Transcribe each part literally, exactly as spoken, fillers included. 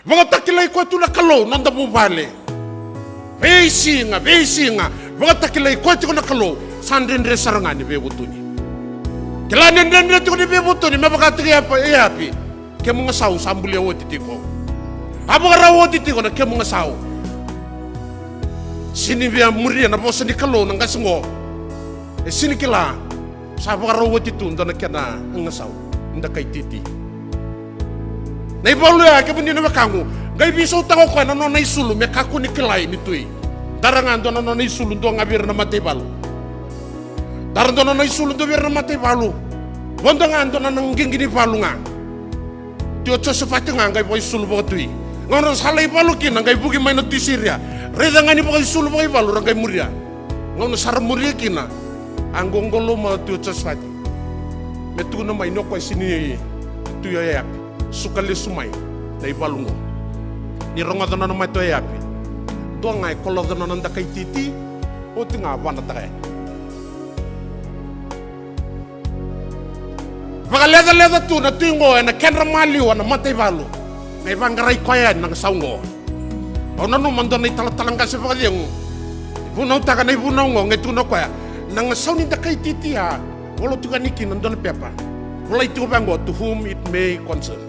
Vakatakilai koya tu na Kalou noda vuvale. Veisiga, veisiga, vakatakilai koya tiko na Kalou. Sa dredre sara ga ni veivutuni. Kila ni dredre tiko ni veivutuni, me vaka tiko e Eapi, Eapi. Kemu gasau sa bulia oti tiko. A vakarau oti tiko na kemu gasau. Sini via muria na vosa ni Kalou na qase qo. E sini kila. Sa vakarau oti tu dua na kena gasau, dakai titi. Na ivalu ya, kemuni na wekaqu, qai veisautaka o koya na nona isulu me kakua ni kilai ni tui. Dara ga dua na nona isulu, dua ga vei ira na mataivalu. Dara dua na nona isulu, dua vei ira na mataivalu. Vodo ga dua na qiqi ni valu ga. Tui o Josefati ga qai vakaisulu vakatui. Gauna sa lai valu kina, qai vuki mai na tui Siria. Raica ga ni vakaisulu vakaivalu, ra qai muria. Gauna sa ra muria kina, a qoqolou mai o tui o Josefati me tukuna mai ni o koya sini tui o Eapi. Suka lesu mai na ivalu qo. Ni rogoca nona mate o Eapi, dua ga e koloca nona dakai titi. Oti ga vanataka yani. Vakalecaleca tu na tui qo ena kedra maliwa na mataivalu. Qai vaqarai koya yani na gasau qo. Au nanuma dua na italatala qase vakacegu vunautaka na ivunau qo, qai tukuna o koya, na gasau ni dakai titi ya, vola tiko yani kina dua na pepa. Volai tiko vaqo, to whom it may concern.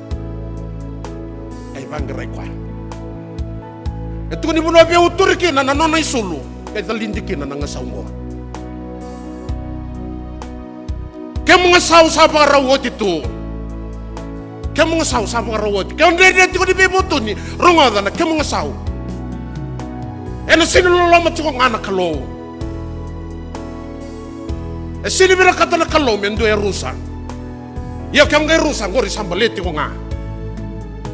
Qai vaqarai koya. E tukuni vanua veiuturi kina na nona isulu, qai calidi kina na gasau qo. Kemu gasau sa vakarau oti tu. Kemu gasau sa vakarau oti. Ke o dredre tiko ni veivutuni, rogoca na kemu gasau. Ena sini loloma tiko ga na Kalou. E sini vinakata na Kalou me dua e rusa. Ia ke o qai rusa, qori sa baleti iko ga.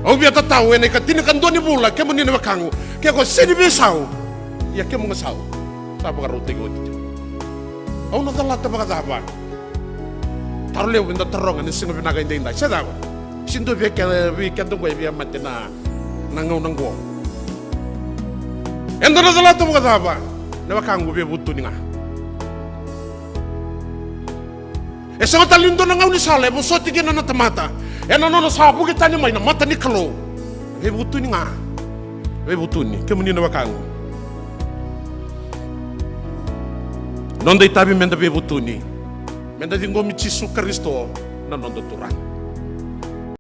Au via tatau ena ikatinikadua ni vula, kemuni na wekaqu, ke ko sini veisau, ia kemu gasau sa vakarautaki oti tiko. Au na calata vakacava? Taro levu eda taroga ni siga vinaka edaidai, se cava? Sini dua vei ke, vei keda qo e via mate na, na gauna qo. Eda na calata vakacava? Na wekaqu, veivutuni ga. E sega tale ni dua na gaunisala e vosoti kina na tamata ena nona sa vuki tani mai na mata ni Kalou. Veivutuni ga. Veivutuni, kemuni na wekaqu. Noda itavi meda veivutuni. Meda ciqomi Jisu Karisito na noda Turaga.